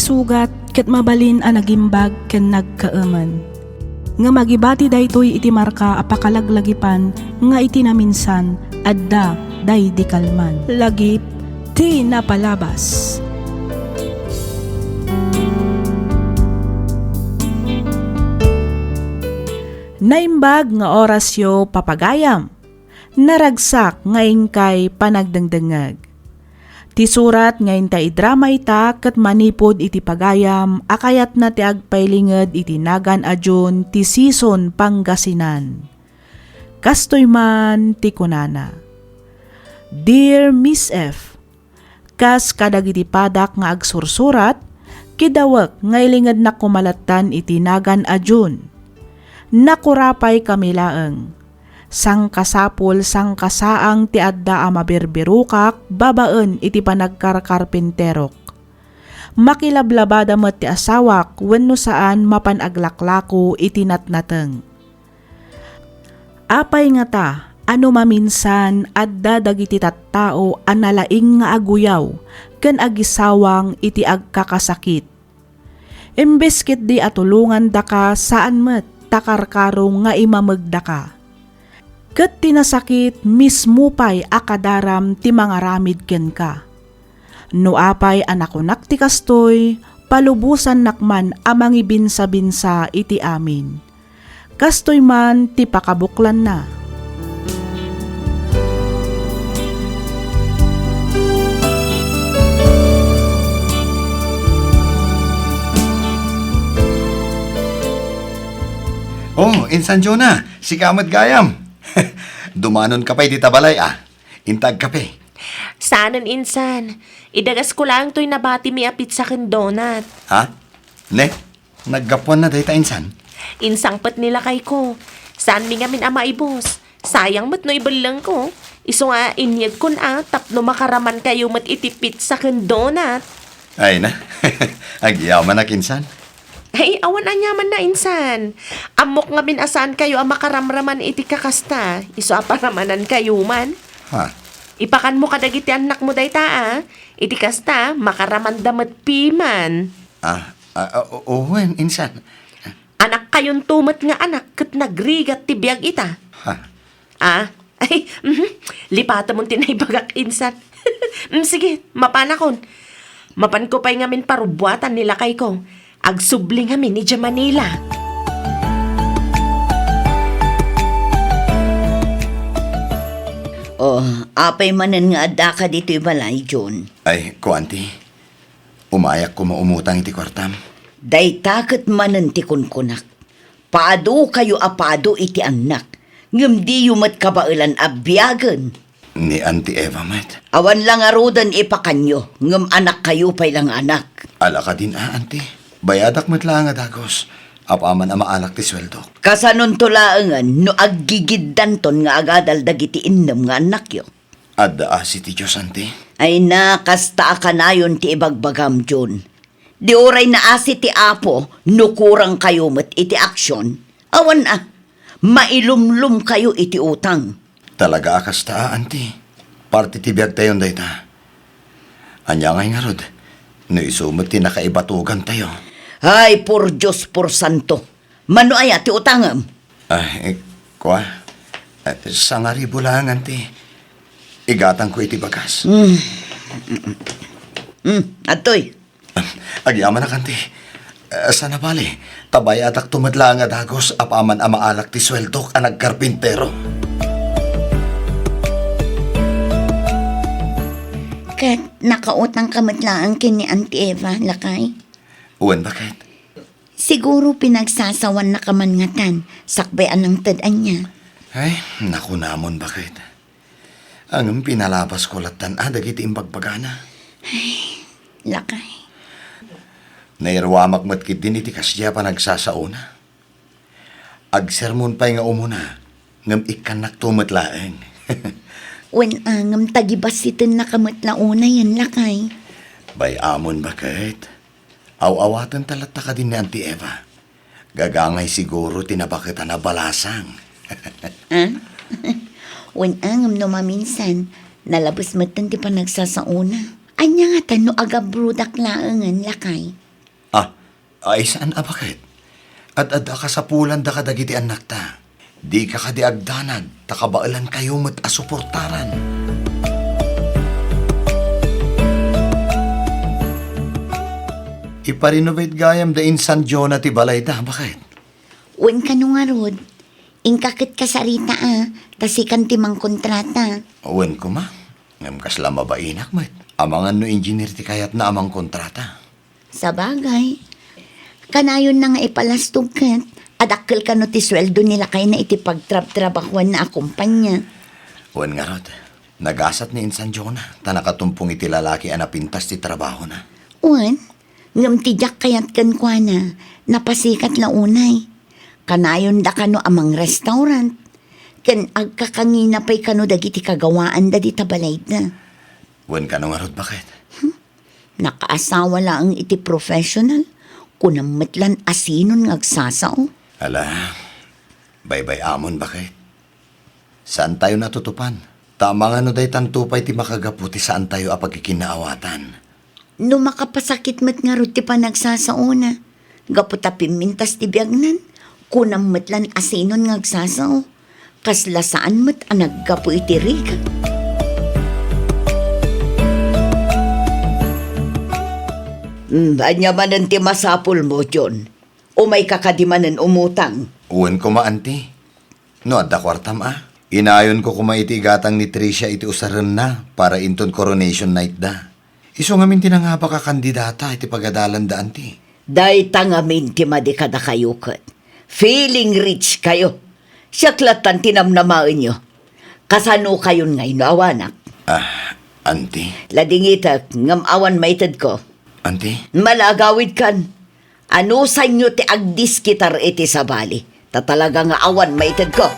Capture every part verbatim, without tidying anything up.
Sugat ket mabalin a nagimbag ken nagkaemen. Ngem agibati daytoy iti marka a pakalaglagipan nga iti naminsan, adda daydi kalman. Lagip ti napalabas. Naimbag nga orasyo, papagayam. Naragsak nga inkay panagdengdengngeg. Ti surat nga inta idrama ita ket manipud iti pagayam a kayatna ti agpailinged iti nagan a June ti Sison, Pangasinan. Kastoy man ti kunana, "Dear Miss F, kas kadagiti padak nga agsursurat, kidawek nga ilingednak koma lattan iti nagan a June. Nakurapay kami laeng. Sangkasapul, sangkasaang ti adda a mabirbirokak babaen iti panagkarkarpinterok. Makilablabada met ti asawak wenno saan mapan aglaklako iti natnateng. Apay ngata a no maminsan adda dagiti tattao a nalaing nga aguyaw ken agisawang iti agkakasakit? Imbes ketdi a tulongandaka, saan met ta karkaro nga imamegdaka. Ket ti nasakit mismo pay a kadaram ti mangaramid kenka. No apay a nakunak ti kastoy, palubosannak man a mangibinsabinsa iti amin." Kastoy man ti pakabuklanna. Oh, Insan Jonah, sika met gayam. Dumanonka pay dita balay, a. Inta agkape. Saanen, Insan. Idagasko laeng toy nabatimi a pizza ken donut. Ha? Ne? Naggapuanna dayta, Insan? Insangpet ni lakayko. Saanmi ngamin a maibus. Sayang met no ibellengko. Isu nga inyegkon a tapno makaramankayo met iti pizza ken donut. Ay na. Agyamanak, Insan. Ay, awan aniamanna, Insan. Ammok ngamin a saankayo a makaramraman iti kakasta. Isu a paramanankayo man. Ha? Ipakanmo kadagiti annakmo dayta, a. Iti kasta, makaramanda met piman. Ah, ah, ah, o-, wen, Insan. Anakkayonto met nga anak ket nagrigat ti biag ita. Ha? Ah, ay, mhm. Lipatemon ti naibagak, Insan. Mm, sige, mapanakon. Mapanko pay ngamin parubbuatan ni lakayko. Agsubli ngamin idiay Manila. Oh, apay manen nga addaka ditoy balay, John? Ay, kuanti. Umayak koma umutang iti kuartam. Dayta ket manen ti kunkunak. Padukayo a padu iti annak, ngem diyo met kabaelan a biagen. Ni Auntie Eva met. Awan la ngaruden ipakanyo, ngem anakkayo pay la nga anak. Ala kadin a, Auntie. Bayadak met la nga dagus, apaman a maalak ti sueldok. Kasanonto laengen no aggigiddanton nga agadal dagiti innem nga annakyo? Adda asi ti Dios, Auntie. Ay na, kasta a kanayon ti ibagbagam, John. Di uray naasi ti Apo no kurangkayo met iti aksyon, awan a, mailumlomkayo iti utang. Talaga a kasta a, Auntie. Parte ti biagtayon dayta. Ania ngay ngarud, no isu met ti nakaibatugantayo? Ay, por Dios, por santo. Mano aya ti utangem? Ah, eh, kua? Eh, sangaribu laeng, Auntie. Igatangko iti bagas. Mm. Mm, adtoy. Agyamanak, Auntie. Eh, sana bale, ta bayadakto met laeng a dagus apaman a maalak ti sueldok a nagkarpintero. Ket nakautangka met laeng ken ni Auntie Eva, lakay? Wen, baket. Siguro pinagsasawannaka man ngatan, sakbay a nangted ania. Ay, nakunamon, baket. Ngem pinalabasko lattan a dagiti imbagbagana. Ay, lakay. Nairuamak met ketdin iti kasdiay a panagsasaona. Agsermon pay nga umuna, ngem ikkannakto met laeng. Wen, a, ngem ta gibassitennaka met la unayen, lakay. Bay-amon, baket. Aw-awatenta latta kadin ni Auntie Eva. Gagangay siguro ti nabaketan a balasang. Ah? Wen, a, ngem no maminsan, nalabes metten ti panagsasaona. Ania ngatan no agabrodak laengen, lakay? Ay, saan a baket? Ad-adda a kasapulanda kadagiti annakta. Dika kadi agdanag, ta kabaelankayo met a suportaran. Iparenovate gayam da insan Jonah ti balayda, baket? Wen kano ngarud, inka ket kasarita a, ta sikan ti mangkontrata. Wen koma, ngem kasla mabainak met. Amangan no engineer ti kayatna a mangkontrata. Sabagay, kanayonna nga ipalastog ket, adakkel kano ti sueldo ni lakayna iti pagtrabtrabahuanna a kompania. Wen ngarud, nagasat ni insan Jonah, ta nakatumpong iti lalaki a napintas ti trabahona. Wen, ngem ti diak kayat kenkuana, napasikat la unay. Kanayonda kano a mangrestaurant, ken agkakangina pay kano dagiti kagawaanda dita balayda. Wen kano ngarud, baket? Hmm? Nakaasawa laeng iti professional, kunam met lan a sinon nga agsasao. Ala, baybay-amon, baket? Saantayon a tutupan. Ta amangan no daytanto pay ti makagapu ti saantayo a pagkikinnaawatan. No makapasakit met ngarud ti panagsasaona, gapu ta pimmintas ti biagnan, kunam met lan a sinon nga agsasao. Kasla saan met a naggapu iti rigat. Hmm, ania manen ti masapulmo, John? Umayka kadi manen umutang? Wen koma, anti. No adda kuartam a, inayonko koma iti igatang ni Tricia iti usarenna para inton coronation night da. Isu ngamin ti nangabak a kandidata iti pagadalanda, anti. Dayta ngamin ti madi kadakayo ket. Feeling rich kayo. Siak lattan ti namnamaenyo. Kasano kayon ngay no awanak? Ah, anti. Ladingitek, ngem awan maitedko. Anti? Malagawidkan. Anusanyo ti agdiskitar iti sabali, ta talaga nga awan maitedko.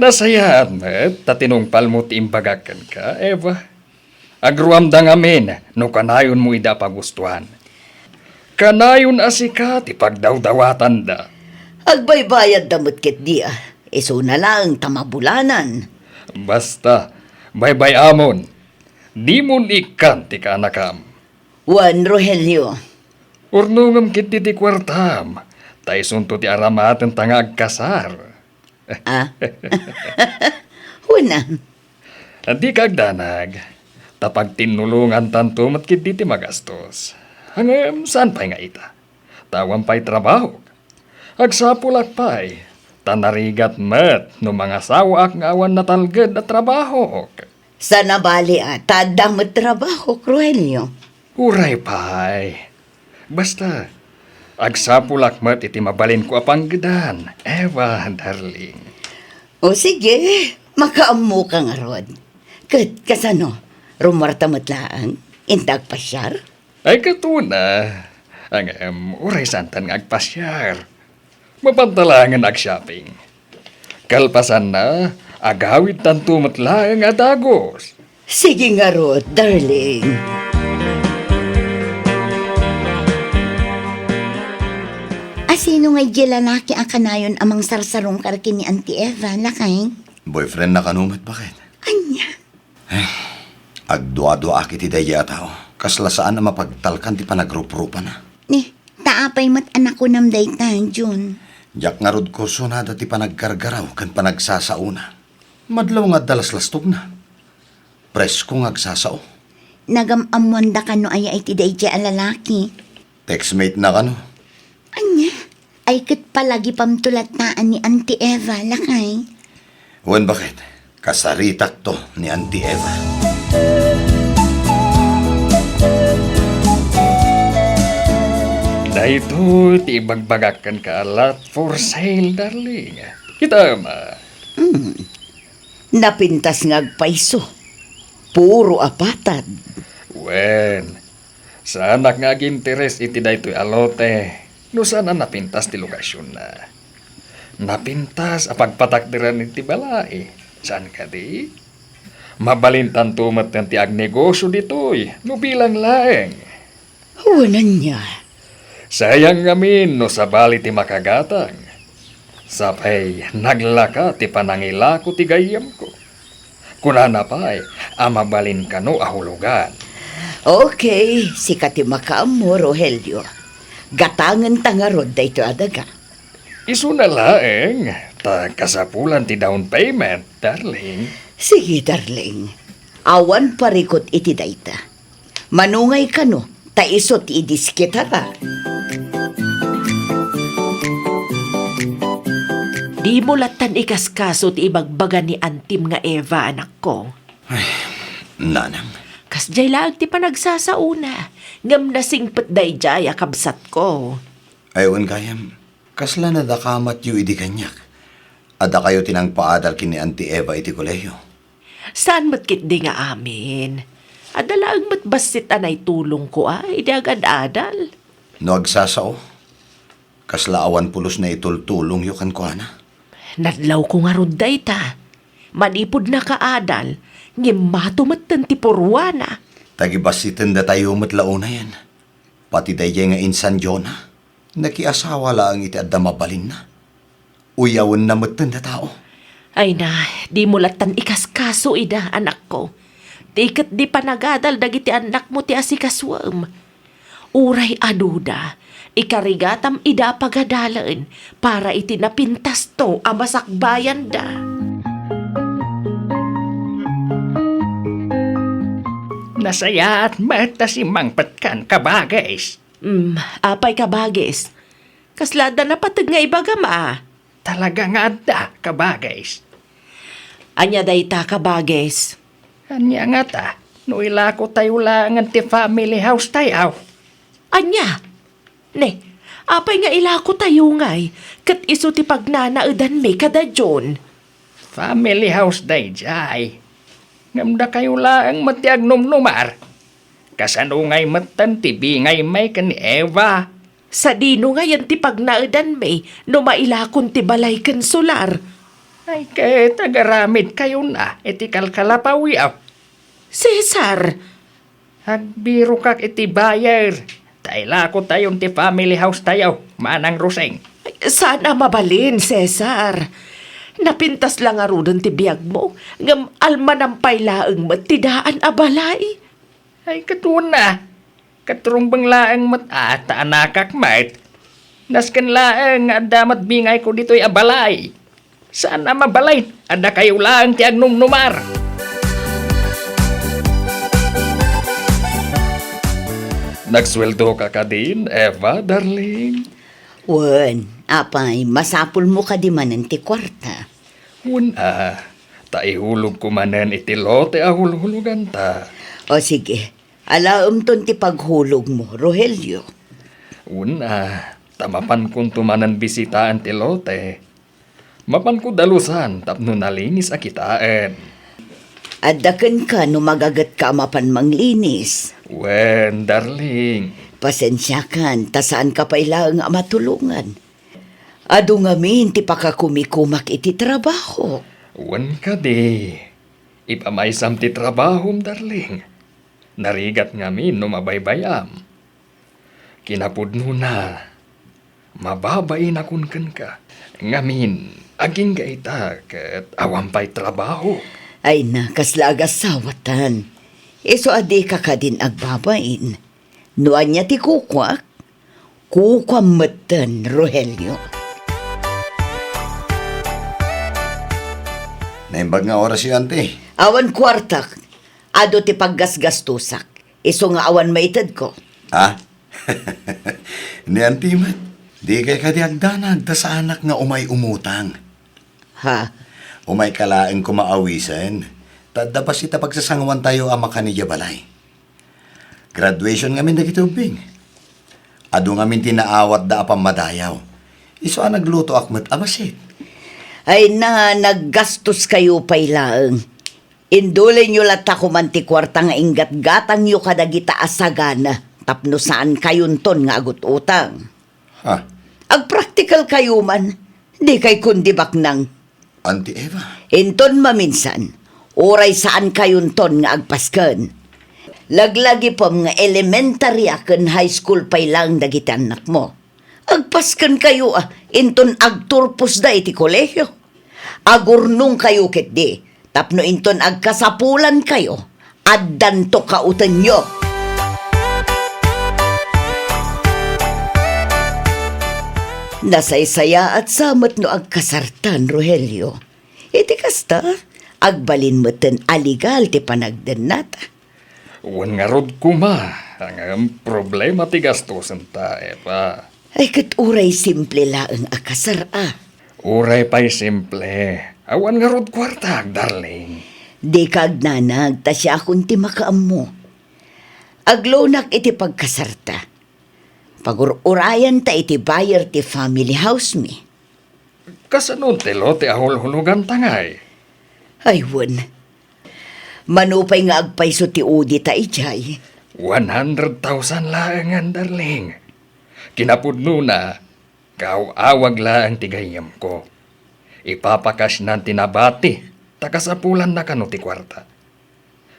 Nasayaat met ta tinungpalmo ti imbagak kenka, Eva. Agruamda ngamin no kanayonmo ida a pagustuan. Kanayon a sika ti pagdawdawatanda. Agbaybayadda met ketdi a, isuna laeng ta mabulanan. Basta, baybay-amon. Dimon ikkan ti kaanakam. Wen, Rogelio. Urnongem ketdi ti kuartam, ta isunto ti aramaten ta nga agkasar. Ah? Wen a. Dika agdanag, ta pagtinnulongantanto met ketdi ti magastos. Ngem saan pay nga ita? Ta awan pay trabahok. Agsapulak pay, ta narigat met no mangasawaak nga awan natalged a trabahok. Saan a bali a, ta adda met trabahok, Rogelio. Uray pay. Basta, agsapulak met iti mabalinko a panggedan, Eva, darling. O sige, makaammoka ngarud. Ket kasano, rummuarta met laeng, inta agpasiar? Ay, ket una. Ngem, uray saantan nga agpasiar. Mapanta laengen agshopping. Kalpasanna, agawidtanto met laeng a dagus. Sige ngarud, darling. A sino ngay diay lalaki a kanayon a mangsarsarungkar ken ni Auntie Eva, lakay? Boyfriend na kano met, baket? Ania? Eh, agduaduaak iti daydiay a tao. Kasla saan a mapagtalkan ti panagruprupana. Ni, ta apay met a nakunam dayta, Jun? Diak ngarud kursunada ti panaggargaraw ken panagsasaona. Madlaw nga adda laslastogna. Presko nga agsasao. Nagam-ammoanda kano aya iti daydiay a lalaki? Textmate na kano. Ania? Ay ket palagipamto latta a ni Auntie Eva, lakay? Wen, baket? Kasaritakto ni Auntie Eva. Daytoy ti ibagbagak kenka a lot for sale, darling. Kitam a. Hmm. Napintas nga agpayso. Puro apatad. Wen, saanak nga aginteres iti daytoy a lote no saan a napintas ti lokasionna. Napintas a pagpatakderan iti balay, saan kadi? Mabalintanto metten ti agnegosio ditoy no bilang laeng. Wen, ania? Sayang ngamin no sabali ti makagatang. Sapay naglaka ti panangilako ti gayyemko. Kunana pay a mabalin kano a hulugan. Okay, sika ti makaammo, Rogelio. Gatangenta ngarud daytoy a daga. Isuna laeng, ta kasapulan ti down payment, darling. Sige, darling. Awan parikut iti dayta. Manungay kano, ta isu ti idiskitara. Dimo lattan ikaskaso ti ibagbaga ni antim nga Eva, anakko. Ay, nanang. Kasdiay laeng ti panagsasaona, ngem nasingpet daydiay a kabsatko. Ay, wen gayam, kasla nadakamatyo idi kaniak? Adda kayo ti nangpaadal ken ni Auntie Eva iti kolehiyo? Saan met ketdi nga amin? Adda laeng met bassit a naitulongko a idi agad-adal. No agsasao, kasla awan pulos naitultulongyo kenkuana? Nadlawko ngarud dayta. Manipud nakaadal, ngem mato metten ti purwana. Tagibassiten datayo met la unayen. Pati daydiay nga insan Jonah, nakiasawa laeng iti adda mabalinna. Uyawenna metten a tao. Ay na, dimo lattan ikaskaso ida, anakko. Ti ketdi panagadal dagiti annakmo ti asikasuem. Uray aduda, ikarigatam ida a pagadalen para iti napintasto a masakbayanda. Nasayaat met ta simmangpetkan, kabagis. Mm, apay, kabagis? Kasla adda napateg nga ibagam a? Talaga nga adda, kabagis. Ania dayta, kabagis? Ania ngata, no ilakotayo laengen ti family house tayo? Ania? Ne, apay nga ilakotayo ngay, ket isu ti pagnanaedanmi kada June? Family house daydiay. Ngem dakayo laeng met ti agnumnumar. Kasano ngay metten ti bingaymi ken ni Eva? Sadino ngayen ti pagnaedanmi no mailakon ti balay ken solar? Ay, ket agaramidkayona iti kalkalapawyo. Cesar! Agbirokak iti buyer, ta ilakotayon ti family house tayo, Manang Roseng. Ay, saan a mabalin, Cesar. Napintas la ngaruden ti biagmo, ngem almanam pay laeng met ti daan a balay. Ay, ket wen a, ket rumbeng laeng met a ta anakak met. Nasken laeng nga adda met bingayko ditoy a balay. Saan a mabalin a dakayo laeng ti agnumnumar. Nagsueldoka kadin, Eva, darling? Wen, apay, masapulmo kadi manen ti kuarta? Wen a, ta ihulogko manen iti lote a hulhuloganta. O sige, alaemton ti paghulogmo, Rogelio. Wen a, ta mapankonto manen bisitaen ti lote. Mapanko dalusan tapno nalinis a kitaen. Adda kenka no magagetka a mapan manglinis. Wen, darling. Pasensiakan, ta saanka pay laeng a matulongan. Adu ngamin ti pakakumikumak iti trabaho. Wen kadi, ipamaysam ti trabahom, darling. Narigat ngamin no mabaybay-am. Kinapudnona, mababainakon kenka. Ngamin, agingga ita ket awan pay trabaho. Ay na, kasla agasawatan. Isu a dika kadin agbabain. No ania ti kukuak, kukuam metten, Rogelio. Naimbag nga orasyo, anti? Awan kuartak. Adu ti paggasgastosak. Isu nga awan maitedko. Ha? Ni anti met, dikay kadi agdanag ta saanak nga umay umutang. Ha? Umayka laeng koma awisen, ta adda bassit a pagsasangoantayo a makan idiay balay. Graduation ngamin dagiti ubbing. Adu ngamin ti naawatda a pammadayaw. Isu a naglutoak met a bassit. Ay na, naggastoskayo pay laeng. Indulinyo latta koman ti kuarta nga inggatgatangyo kadagita a sagana tapno saankayonton nga agut-utang. Ha? Agpraktikalkayo man, dikay kundi baknang. Auntie Eva. Inton maminsan, uray saankayonton nga agpasken. Laglagipem nga elementary a ken high school pay laeng dagiti annakmo. Agpaskenkayo a inton agturposda iti kolehio. Agurnongkayo ketdi tapno inton agkasapulankayo, addanto kautenyo. Nasaysayaat sa met no agkasartan, Rogelio. Iti kasta, agbalin metten a legal ti panagdennata. Wen ngarud koma, ngem problema ti gastosen ta, Eva. Ay, ket uray simple laeng a kasar, a. Uray pay simple, awan ngarud kuartak, darling. Dika agnanag, ta siakon ti makaammo. Agloanak iti pagkasarta. Pagur-urayanta iti buyer ti family house mi. Kasano ti lote a hulhuloganta ngay? Ay, wen. Mano pay nga agpayso ti udita idiay? One hundred thousand laengen, darling. Kinapudnona, kaaw-awag laeng ti gayyemko. Ipapakasnan ti nabati, ta kasapulanna kano ti kuarta.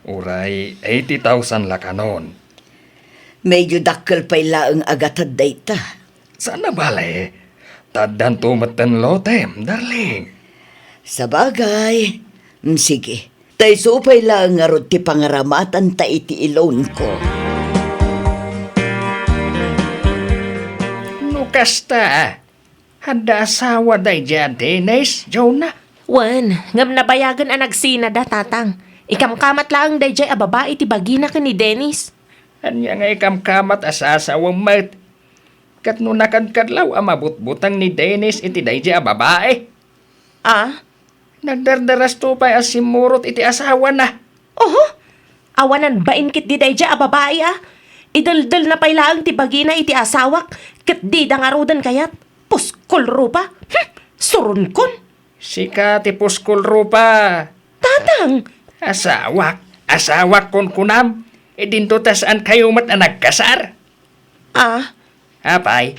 Uray eighty thousand la kanon. Medyo dakkel pay laeng a gatad dayta. Saan a bale, ta addanto metten lotem, darling. Sabagay. Mm, sige. Ta isu pay laeng ngarud ti pangaramatanta iti ilonko. No kasta, adda asawa daydiay a Dennis, Jonah? Wen, ngem nabayagen a nagsinada, Tatang. Ikamkamat laeng daydiay a babai ti bagina ken ni Dennis. Ania nga ikamkamat a sasawem met? Ket no nakadkadlaw a mabutbuteng ni Dennis iti daydiay a babai? Ah? Nagdardarasto pay a simmurot iti asawana. Oho! Awanan bain ketdi daydiay a babai, a. Ideldelna pay laeng ti bagina iti asawak, ket dida ngaruden kayat. Puskol rupa. Hmm! Suronkon. Sika ti puskol rupa. Tatang! Asawak, asawak kunkunam. Idinto ta saankayo met a nagkasar. Ah? Apay,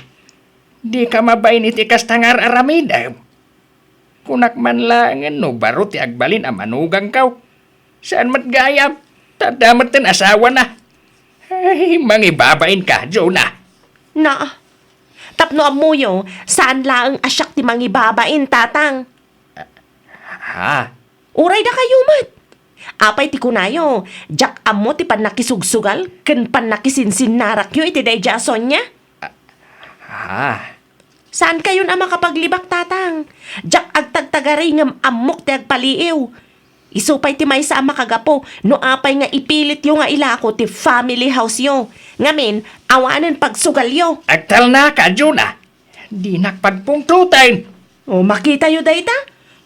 dika mabain iti kasta nga ar-aramidem. Kunak man laengen no baro ti agbalin a manugangkaw. Saan met gayam, ta adda metten asawana. Ay, mangibabainka, Jonah. Na, tapno ammoyo, saan laeng a siak ti mangibabain, Tatang. Ha? Uray dakayo met. Apay ti kunayo, diak ammo ti pannakisugsugal ken pannakisinsinnarakyo iti daydiay a Sonia? Ah. Saankayon a makapaglibak, Tatang. Diak agtagtagari ngem ammok ti agpaliiw. Isu pay ti maysa a makagapu no apay nga ipilityo nga ilako ti family house-yo. Ngamin, awanen pagsugalyo. Agtalnaka, Jonah. Dinak pagpungtoten. O, makitayo dayta?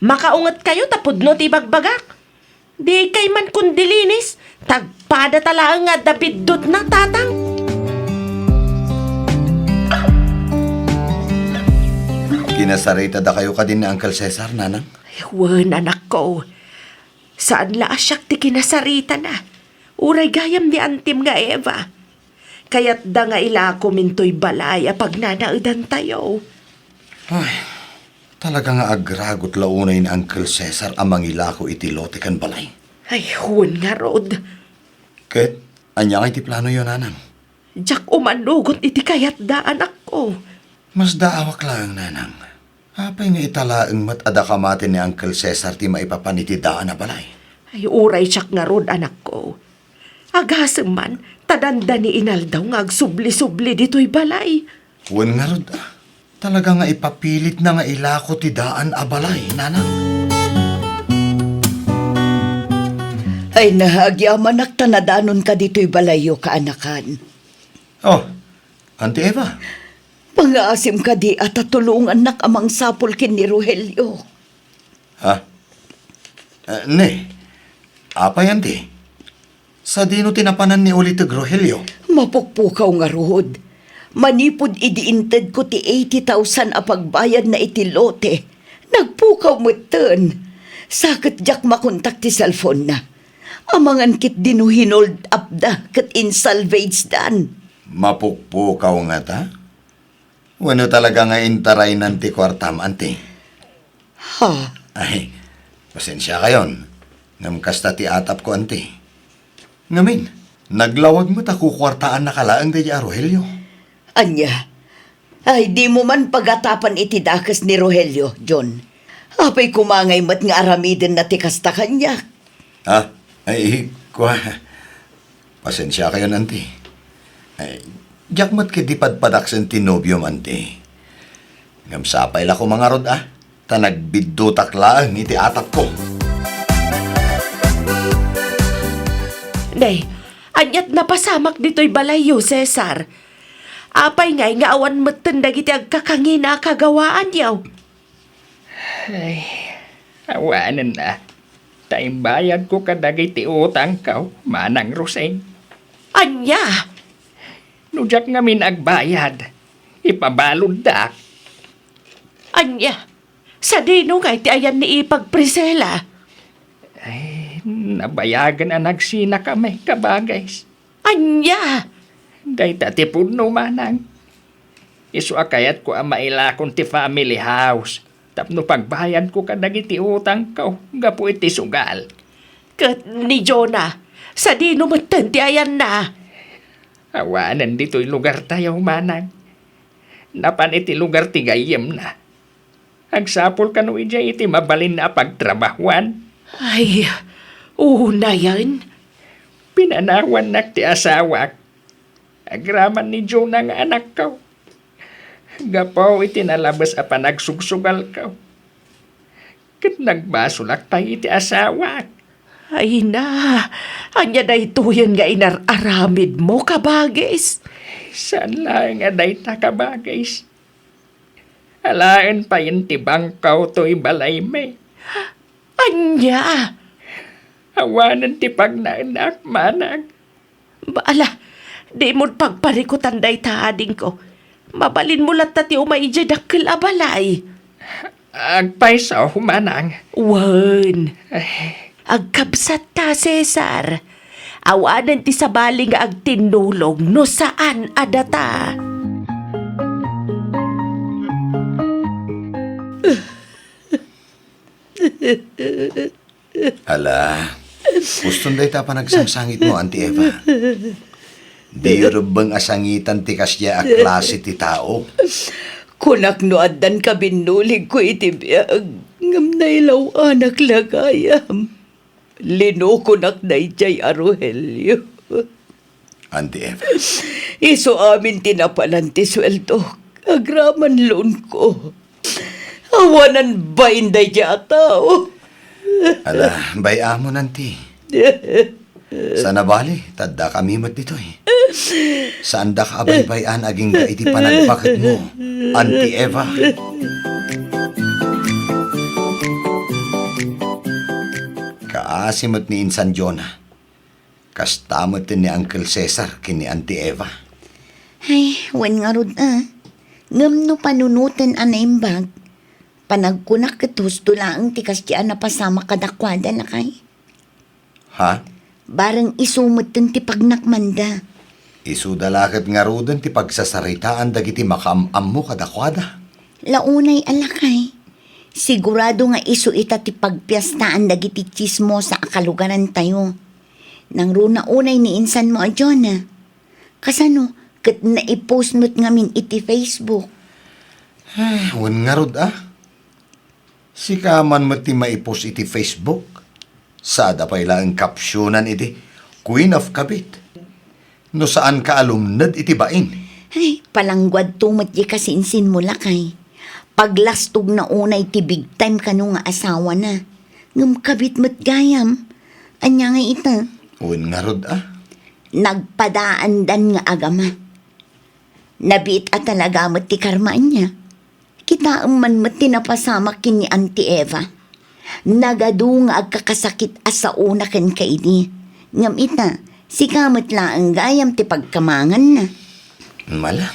Makaungetkayo ta pudno ti ibagbagak. Di kay man kundilinis, tagpada ta laeng nga adda biddutna, Tatang. Kinasarita dakayo kadi ni Uncle Cesar, Nanang? Ay, wen, anakko. Saan la a siak ti kinasaritana. Uray gayam ni antim nga Eva. Kayatda nga ilakom intoy balay a pagnanaedantayo. Ay, talaga nga agragot la unay ni Uncle Cesar a mangilako iti lote ken balay. Ay, wen ngarud. Ket, ania ngay ti planoyo, Nanang? Diak umanugot iti kayatda, anakko. Masdaawak laeng, Nanang. Apay nga ita laeng met a dakamaten ni Uncle Cesar ti maipapan iti daan a balay? Ay, uray siak ngarud, anakko. Agasem man, ta dandani inaldaw nga agsubli-subli ditoy balay. Wen ngarud, a. Talaga nga ipapilitna nga ilako ti daan a balay, Nanang. Ay na, agyamanak ta nadanonka ditoy balayyo, kaanakan. Oh, Auntie Eva. Mangaasim kadi a ta tulongannak a mangsapul ken ni Rogelio. Ha? Eh, ne, apay, Auntie? Sadino ti napanan ni Uliteg, Rogelio? Mapukpukaw ngarud. Manipud idi intedko ti eighty thousand a pagbayadna iti lote, nagpukaw metten. Sa ket diak makontak ti cellphone-na. Amangan ketdi no hinold up da ket insalvage dan. Mapukpukaw ngata? Wenno talaga nga intaraynan ti kuartam, Auntie? Ha? Ay, pasensiakayon. Ngem kasta ti atapko, Auntie. Ngamin, naglawag met a kukuartaannaka laeng daydi a Rogelio. Ania? Ay, dimo man pagatapan iti dakes ni Rogelio, John. Apay koma ngay met nga aramidenna ti kasta kaniak? Ha? Ay, kua, pasensiakayon, Auntie. Ay, diak met ketdi padpadaksen ti nobiom, Auntie. Ngem sapay la koma ngarud a, ta nagbiddutak laeng iti atapko. Nay, aniat napasamak ditoy balayyo, Cesar? Apay ngay nga awan metten dagiti agkakangina a kagawaanyo? Ay, awanen a. Ta imbayadko kadagiti utangko, Manang Rosing. Ania? No diak ngamin agbayad, ipabaluddak. Ania? Sadino ngay ti ayan ni Ipag Priscilla? Ay, nabayagen a nagsinakami, kabagis. Ania? Dayta ti pudno, Manang. Isu a kayatko a mailakon ti family house tapno pagbayadko kadagiti utangko gapu iti sugal. Ket ni Jonah, sadino metten ti ayanna? Awanen ditoy lugartayo, Manang. Napan iti lugar ti gayyemna. Agsapul kano idiay iti mabalin a pagtrabahuan? Ay, unayen. Pinanawannak ti asawak agraman ni Jonah nga anakko. Gapu iti nalabes a panagsugsugalko, ket nagbasolak pay iti asawak. Ay na, ania daytoyen nga inar-aramidmo, kabagis? Saan laeng a dayta, kabagis. Alaen payen ti bangko toy balaymi. Ania? Awanen ti pagnaenak, Manang. Baala, dimod pagparikutan dayta, adingko. Mabalinmo latta ti umay idiay dakkel a balay. Agpayso, Manang. Wen. Ay. Agkabsatta, Cesar. Awanen ti sabali nga agtinnulog no saan a data. Ala, huston dayta a panagsangsangitmo, Auntie Eva. Diyo rebbeng a sangitan ti kasdiay a klase ti tao. Kunak no addan kabinnuligko iti biag, ngem nailaw-anak la gayam. Linokonak daydiay a Rogelio. Auntie Eva. Isu amin ti napalan ti sueldok agraman loanko. Awanen bain daydiay a tao. Ala, bay-amon, Auntie. Saan a bale, ta addakami met ditoy. Saandak a baybay-an agingga iti panagbaketmo, Auntie Eva. Kaasi met ni Insan Jonah. Kasta met ni Uncle Cesar ken ni Auntie Eva. Ay, wen ngarud a. Ngem no panunoten a naimbag, panagkunak ket husto laeng ti kasdi a napasamak kadakuada, lakay. Ha? Bareng isu metten ti pagnakmanda. Isuda la ket ngaruden ti pagsasaritaan dagiti makaam-ammo kadakuada. La unay a lakay. Sigurado nga isu ita ti pagpiestaan dagiti tsismosa a kalugarantayo. Nangruna unay ni insanmo a Jonah. Kasano ket naipost met ngamin iti Facebook? Ay, wen ngarud a. Sika man met ti maipost iti Facebook. Sada pay laeng captionan iti Queen of Kabit. No saanka a lumned iti bain. Ay, palangguadto met di kasinsinmo, lakay. Paglastogna unay ti big time kano nga asawana. Ngem kabit met gayam. Ania nga ita? Wen ngarud a. Nagpadaandan nga agama. Nabiit a talaga met ti karma ania. Kitaem man met ti napasamak ken ni Auntie Eva. Nagadu nga agkakasakit a saona kenka idi. Ngem ita, sika met laeng gayam ti pagkamanganna. Mala.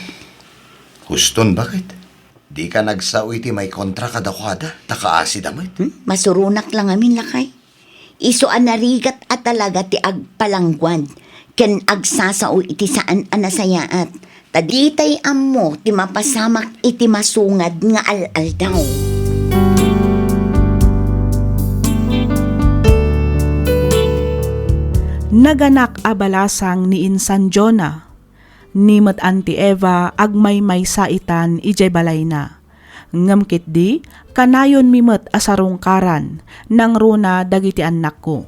Huston, baket? Dika nagsao iti maikontra kadakuada, ta kaasida met. Hmm? Masuronak la ngamin, lakay. Isu a narigat a talaga ti agpalangguad ken agsasao iti saan a nasayaat, ta ditay ammo ti mapasamak iti masungad nga al-aldaw. Naganak a balasang ni insan Jonah. Ni met Auntie Eva agmaymaysa itan idiay balayna. Ngem ketdi, kanayonmi met a sarungkaran, nangruna dagiti annakko.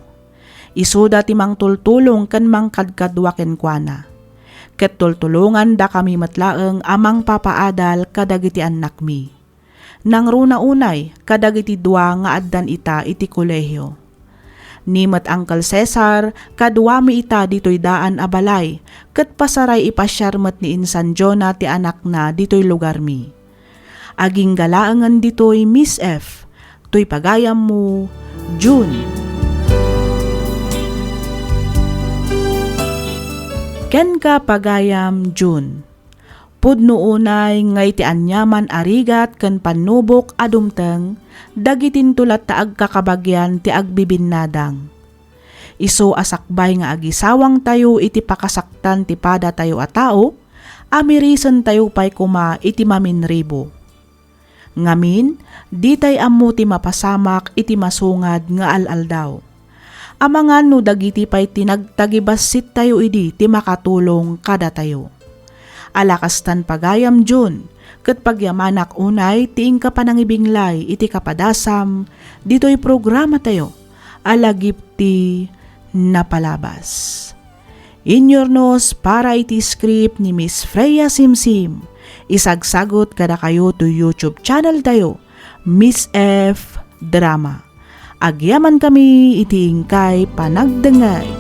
Isuda ti mangtultulong ken mangkadkadua kenkuana. Ket tultulongandakami met laeng a mangpapaadal kadagiti annakmi. Nangruna unay kadagiti dua nga addan ita iti kolehio. Ni met Uncle Cesar, kaduami ita ditoy daan a balay, ket pasaray ipasiar met ni Insan Jonah ti anakna ditoy lugarmi. Agingga laengen ditoy, Miss F. Toy pagayammo, June. Kenka, pagayam June. Pudno unay nga iti aniaman a rigat ken pannubok a dumteng, dagitinto latta agkakabagian ti agbibinnadang. Isu a sakbay nga agisawangtayo iti pakasaktan ti padatayo a tao, amirisentayo pay koma iti maminribo. Ngamin, ditay ammo ti mapasamak iti masungad nga al-aldaw. Amangan no dagiti pay ti nagtagibassittayo idi ti makatulong kadatayo. Ala kastan, pagayam June, ket pagyamanak unay ti inka panangibinglay iti kapadasam ditoy programatayo a lagip ti napalabas. Inyurnos para iti script ni Miss Freya Simsim. Isagsagut kadakayo to YouTube channel tayo, Miss F Drama. Agyamankami iti inkay panagdengngeg.